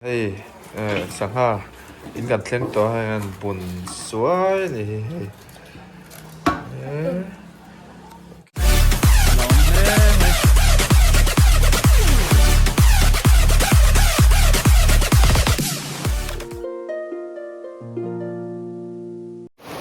Hei eh sangha in kan thleng tawh a hei an bun suai a ni hi hei eh.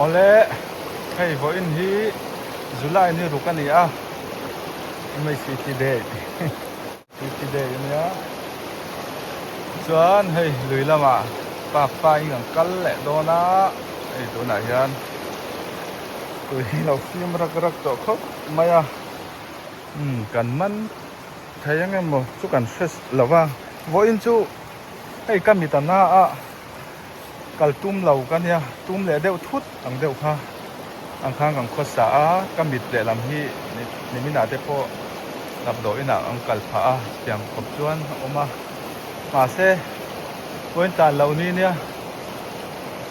Awle hei vawiin hi July ni ruk a ni a MHCT day. City day a nia chuan hei lui lamah park faiin an kal leh dawn a hei tunah hian tui hi lo fim rak rak tawh khawp mai a umm kan man thei ang emaw chu kan hre lo va vawiin chu hei ka mit a na a. Kal tum lo ka nia, tum leh deuh thut ang deuh kha ang khan kan khawsa a, ka mit lehlam hi niminah te pawh damdawi inah an kal phah a, chutiang khawp chuan a awm a, mahse point tan loh ni nia,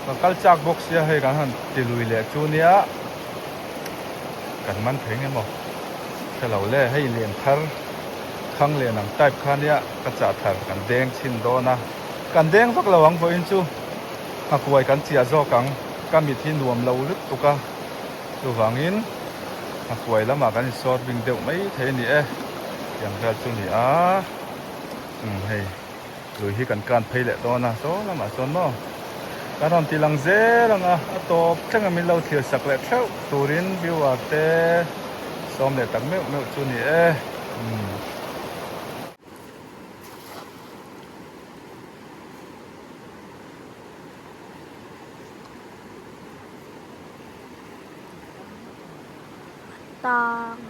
kan kal chak bawk sia hei kan han ti lui leh chu nia, kan man thei nge maw hre lo le, hei lian thar khang lian ang type kha nia ka chah thar kan deng chhin dawn a. Kan deng vak lo ang vawiin chu nghakuai kan chiah zawk ang, ka mit hi nuam lo lutuk a, chuvangin nghakuai lamah kan insawr bing deuh mai thei a ni e, tiang vel chu ni a, umm hei lui hi kan kan phei leh dawn a, saw lamah chuan maw kan rawn ti lang zel ang a, a tawp thleng a min lo thlir sak leh theuh turin viewer te sawm leh tak meuh meuh chu ni e, umm. Tang.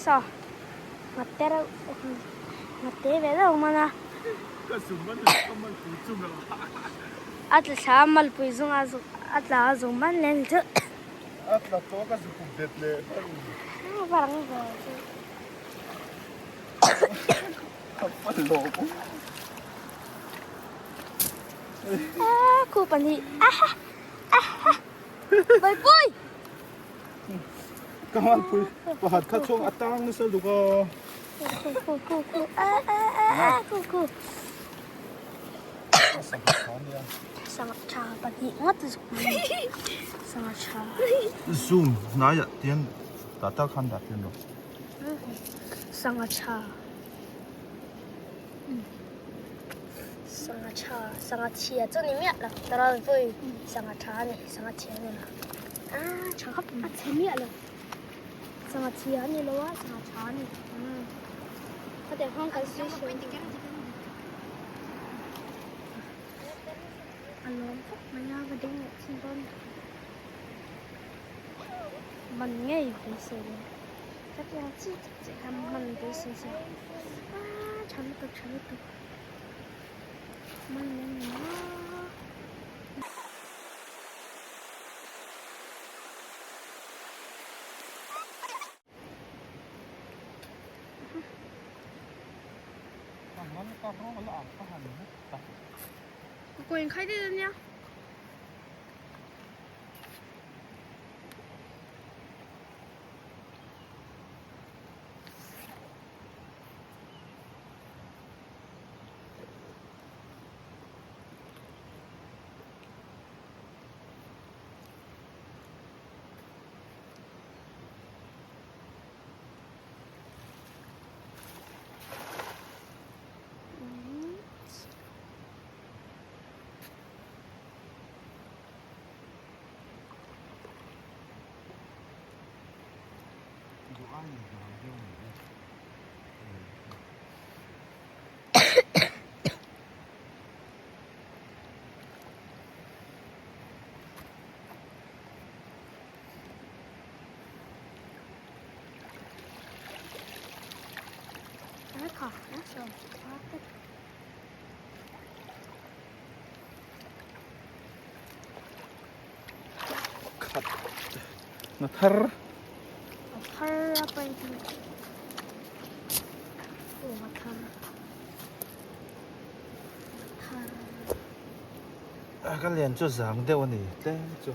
Saw ngate reuh ngate ve deuh man a. Ka zum man ka malpui chung a. A tla thla a malpui zung a zuk a tla a zum man le ni chu. A tla tawh ka zuk bet leh hman. Varang ve chu. Ka pan lo. Ah, khu pahnih. Aha! Aha! Pui pui! Ka han pui pakhat kha chuang a tang nasa luk a. Khu khu khu khu a a a a khu khu. Sangha tha nia. Sangha tha pahnih ngawt zuk mai. Sangha tha. Zoom hnaiah tian data khan dah tian rawh. Sangha tha. Sangha tha sangha chhia chu ni miah lo tarawi pawhin sangha tha a ni sangha chhia a ni lo ah tha khawp a chhe miah lo sangha chhia a ni lo a sangha tha a ni hetiang khan kan sawi sawi a lawm khawp mai a va ding leh chin dawn man ngei beisei le hetiang chi tak chiah hian man beisei se ah tha lutuk tha lutuk man leh ni a. Ka khai daih a nia. Duh aiin hna deuh a ni e. Khat na thar a thar a pai tu a thar thar a ka lian chu zang deuh a ni tlem chu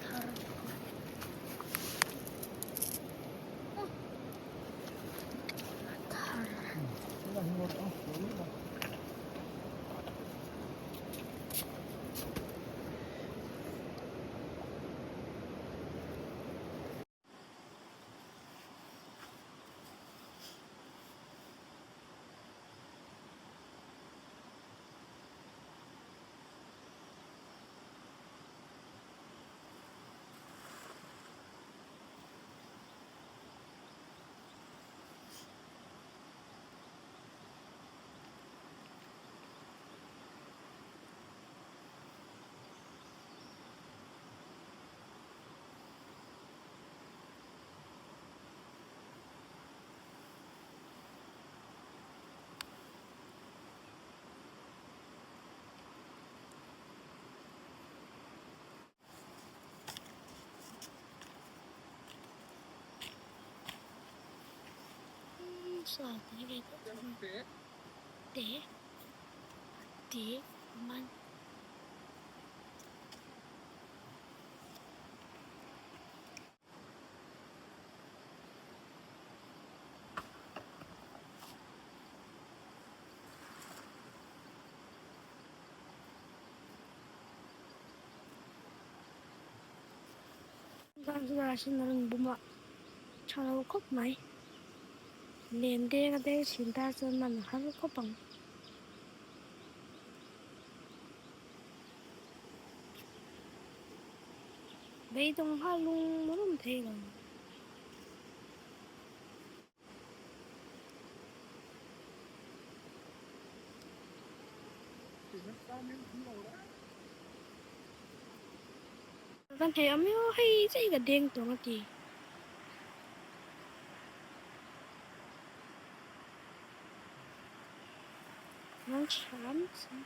thar thar Te te man. Bum a tha lo khawp mai len deng a deng thin ta chuan man a har khawp ang. Beidawng nghal lung rum thei lo. Kan thei awm emaw hei zai ka deng tawng a ti. Nang hram si.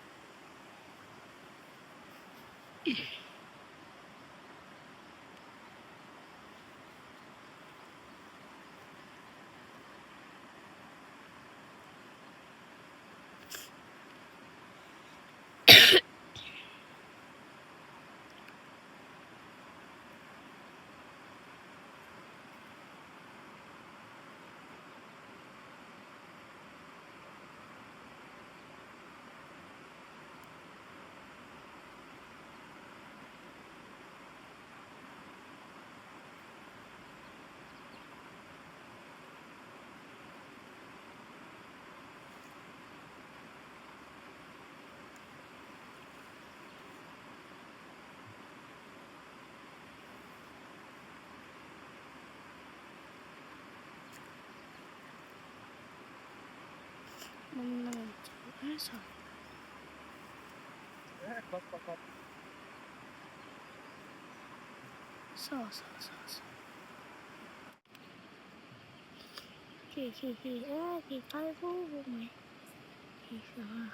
Saw saw saw saw. Khi khi khi a khi kal vu vu mai khi sangha.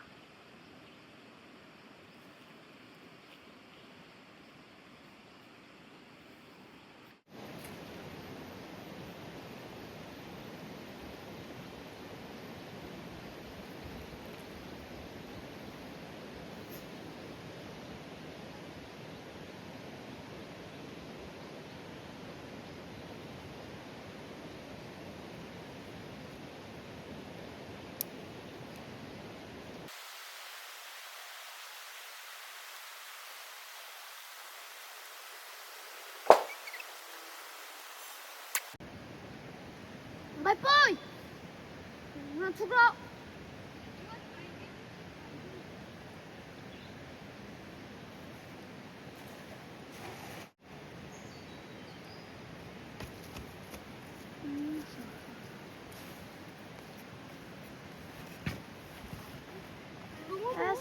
Bye bye. Chuk rawh.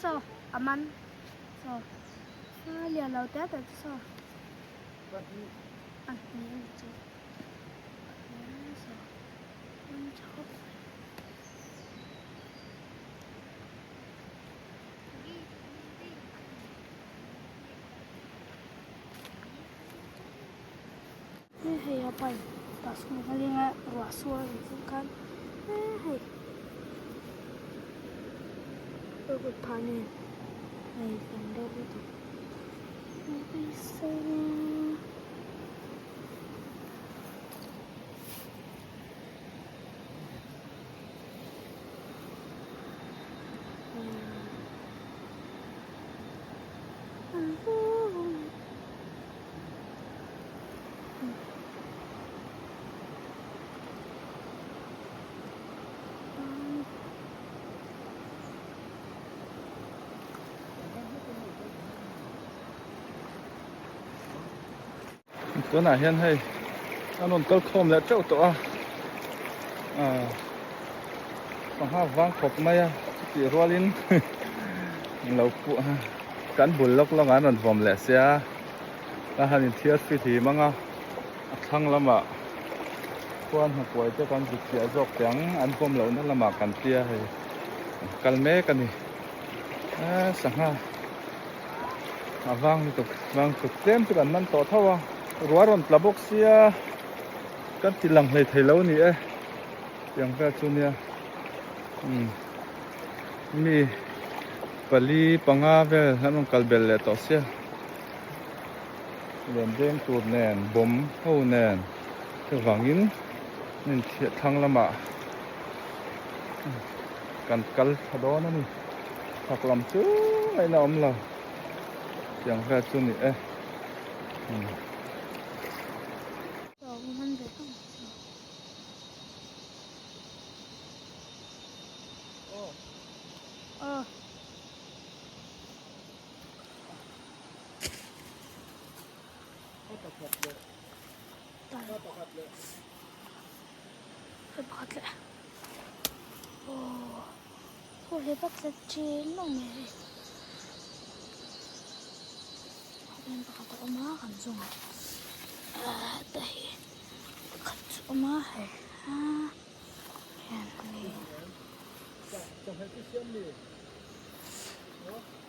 Saw a man saw a lian lo te te chu saw a hnih a ni chu saw man tha khawp mai. Hei a pipe tah sawn a leng a ruah suar a nih chu khan hei a kut phah nen hei tam deuh lutuk Tunah hian hei an rawn kal khawm leh teuh tawh a ah sangha vang khawp mai a chutih rualin lo kan bul lawk lawk ah an rawn vawm leh sia. A han inthiar fit hi mang a, a thlang lamah khuan hnakuai te kan zuk chiah zawk teh ang, an pawm lohna lamah kan tia hei an kal mek a ni. Eee sangha a vang lutuk vang tuk tlem chu kan man tawh tho a, ruah rawn tla bawk sia kan ti lang hlei thei lo a ni e, tiang vel chu nia umm mi pali panga vel an rawn kal belh leh tawh sia. Lian deng tur nen bawm ho nen chuvangin hmun thlang lamah kan kal tha dawn a ni chhak lam chu ngaihna a awm lo tiang vel chu a ni e.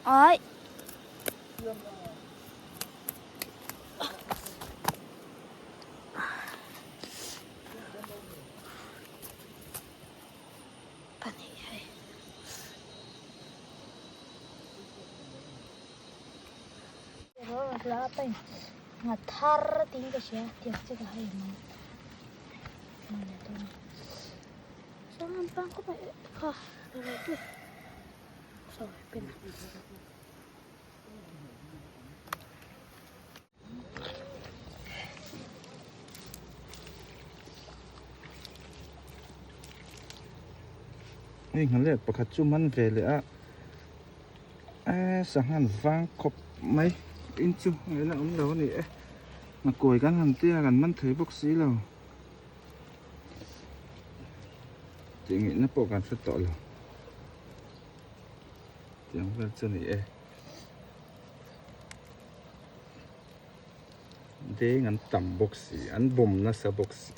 Ai. Pahnih hei. Ngha thar tiin ka hria tiang che ka hei mai. Chuan an pang khawp mai kha sawi pen. Hei nghalek pakhat chu man ve leh a eee sangha an vang khawp mai in chu ngaihna awm lo a ni e nghakuai kan han tia kan man thei bawk si lo tih ngaihna pawh kan hre tawh lo. Tiang vel chu ni e. Deng an tam bawk si, an bawm nasa bawk si.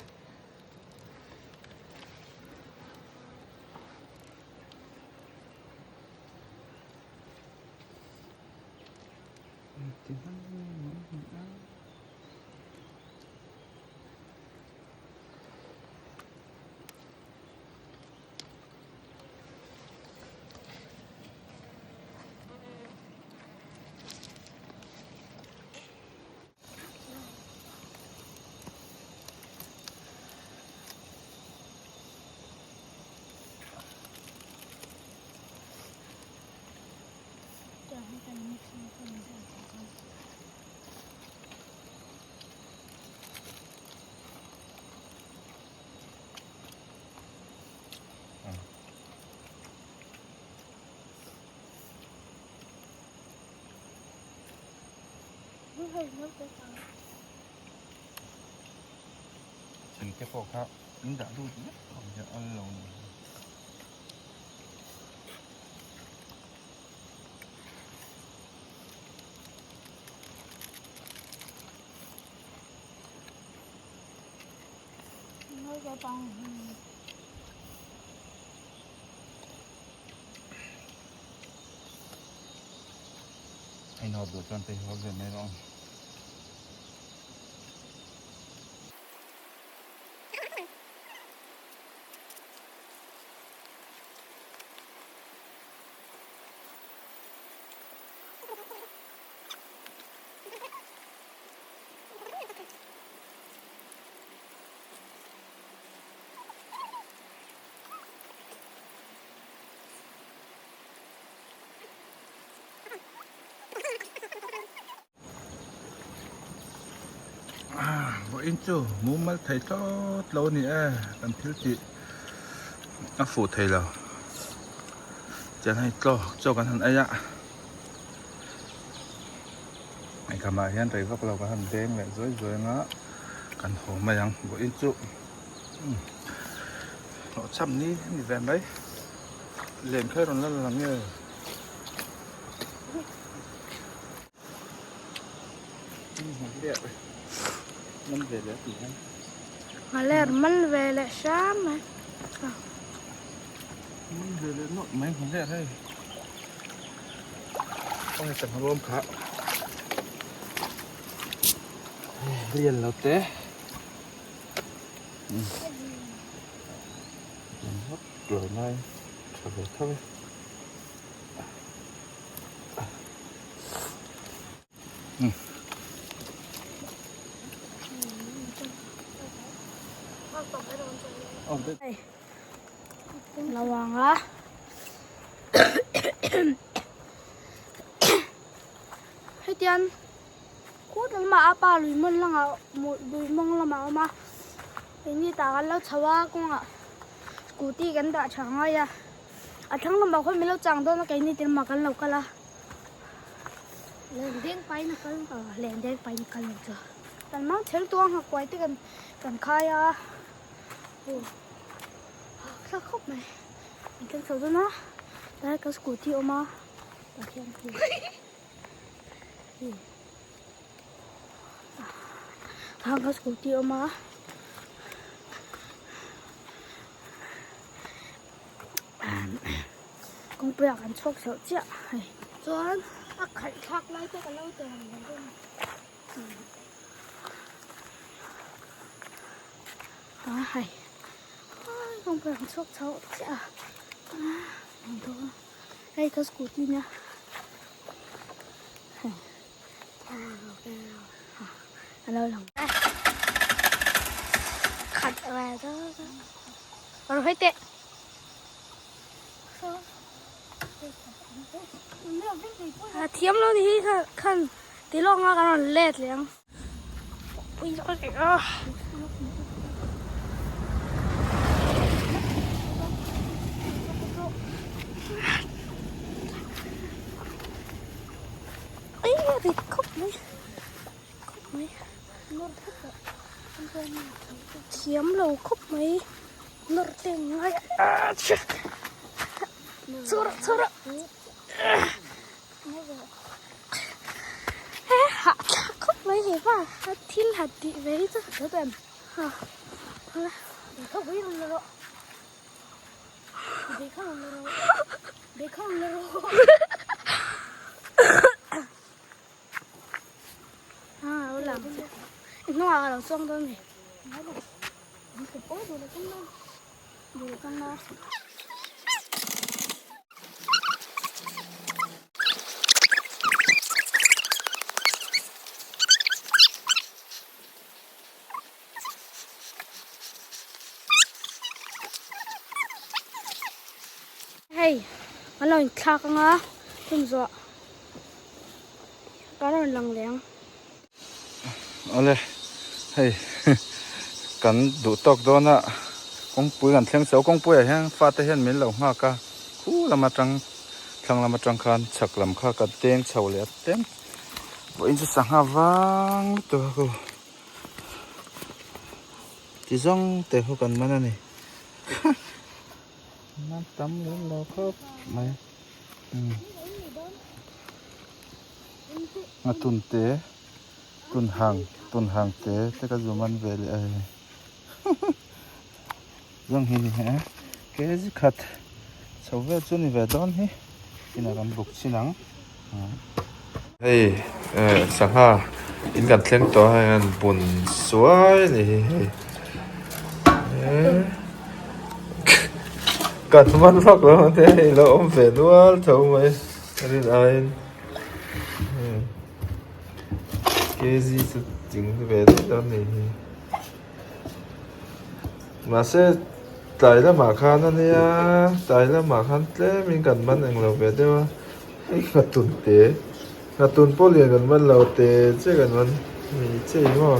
Thing te pawh kha in dah lut vek ang hian a lo ni. Hei no duh chuan phei haw ve mai rawh ang. Vawiin chu mumal thei thlawt lo a ni e kan thil tih a fuh thei lo chuan hei tlaw chaw kan han ei a hei khamah hian rei vak lo kan han deng leh zuai zuai anga kan haw mai ang vawiin chu. Hlawhchham ni a ni ve mai len kha rawn la lang nge man ve leh tih hian Nghaler man ve leh hram mai man ve leh nawlh mai nghaler hei aw sangha bawm kha lian lo te. Lawang a hetian Khur lamah a pa lui hmun lamah lui mawng lamah a awm a keini tah kan lo chho a kawngah scooty kan dah tha ngai a a thlang lamah khawn min lo chang dawn a keini te lamah kan lo kal a len deng pahin a kal len deng pahin a kal ang chu kan mang thel tuang nghakuai te kan kan khai a thla khawp mai an thleng chho dawn a tlai ka scooty a awm a tah hian. Thang kha scooty a awm a kawngpui ah kan chhuak chhoh chiah hei chuan a khalh thlak lai te ka lo ti ang mai dawn a a hei kawngpui ah kan chhuak chhoh chiah a. Hei ka scooty nia a lo lang khat ve ta rồi hết tệ à thiam lo ni hi khan ti lo nga kan let leng Ui giời ơi. Ấy thì khóc mấy. Khóc mấy. Thiam lo khawp mai. Nawr te ngai. Chhura chhura. He hah thlak khawp mai hi va a thil han tih ve hi chu ka em ha ha lo lang hnungah ka lo chuang dawn a ni. Hei an lo inthlak anga hmun zawh kan rawn lang leh ang. Awle hei kan duh tawk dawn a kawngpui kan thleng chho kawngpui ah hian fate hian min lo nghak a khu lam atang thlang lam atang khan chhak lam kha kan teng chho leh a tlem vawiin chu sangha vang lutuk a ku ti zawng te khu kan man a ni man tam lem lo khawp mai. A tun te tun hang tun hang te te ka zu man ve leh a hei. Zawng hi ni he kg khat chho vel chu ni ve dawn hi inah kan buk chin ang. Hei sangha in kan thleng tawh a hei an bun suai a ni hi hei kan man vak lo ang te hei lo awm ve nual tho mai a rin aiin kg chu ting ve daih dawn a ni hi. Mahse tlai lamah khan a nia tlai lamah khan tlemin kan man englo ve deuh a hei nghatun te nghatun pawh lian kan man lo te che kan man ni che i maw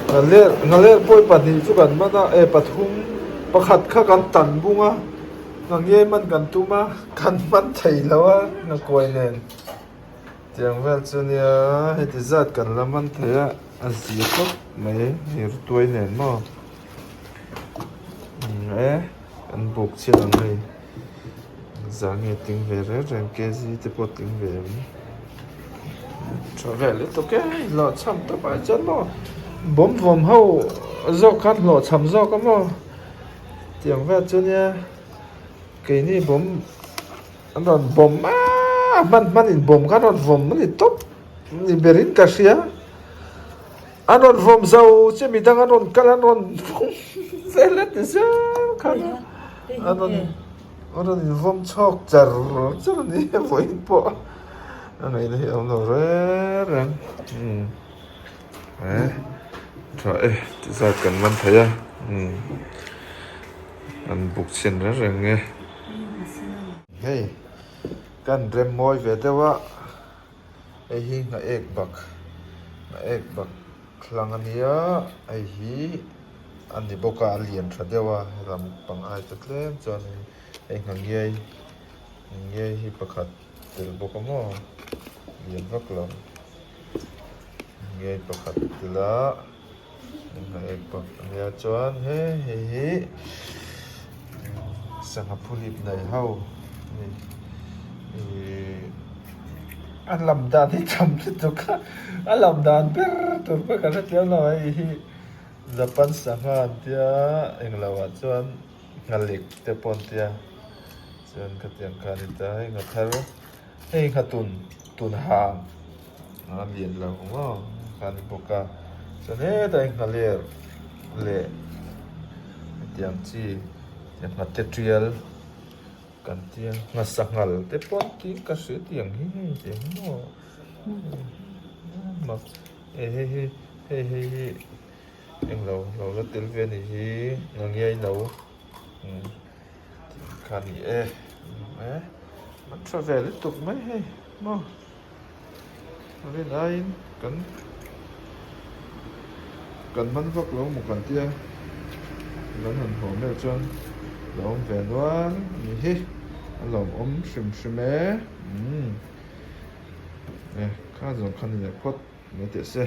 nghaler nghaler pawi pahnih chu kan man a e pathum pakhat kha kan tan bung a nghange man kan tum a kan man thei lo a nghakuai nen. Tiang vel chu nia heti zat kan la man thei a a zia khawp mai hei rutuai nen maw e kan buk chhiat ang hei zah nge tling ve reng reng kg te pawh tling ve em tha vel lutuk e hlawh chham tawp ah chuan maw bawm vawm ho zawk khan hlawh chham zawk a maw tiang vel chu nia keini bawm. An rawn bawm a, hman hman in bawm kha an rawn vawm a ni tawp ni berin ka hria. An rawn vawm zo che midang an rawn kal an rawn vawm vel a ti zel khan an rawn an rawn in vawm chhawk char char a ni vawiin pawh a ngaihna hi a awm lo reng reng umm e tha e ti zat kan man thei a umm an buk chhin reng reng e. Hei kan rem mawi ve deuh a, hei hi nghaek bak nghaek bak hlang a nia, hei hi a ni bawk a a lian tha deuh a helam pang ai chu tlem chuan hei nghangiai nghangiai hi pakhat tel bawk a maw lian vak lo nghangiai pakhat tel a. Nghaek bak a nia chuan he hei hi sangha phulip nei ho a ni ihh a lam dan hi tham lutuk a a lam dan ber tur pawh ka hrethiam lo hei hi Japan sangha an tia englo ah chuan nghalik te pawh an tia chuan khatiang kha a ni ta hei nghathar hei nghatun tun hang. A lian lo maw kha ni bawk a chuan hetah hian nghaler leh hetiang chi nghate tial kan tia nghasanghal te pawh an tih ka hria tiang hi hei tiang hi maw mak hei hei hi hei hei hi englo lo la tel ve a nih hi ngangiai no kha ni e an tha ve lutuk mai hei maw. A rin aiin kan kan man vak lo maw kan tia kan han haw meuh chuan lo awm ve nual a ni hi a lawmawm hrim hrim e umm e kha zawng kha ni leh phawt mai teh se.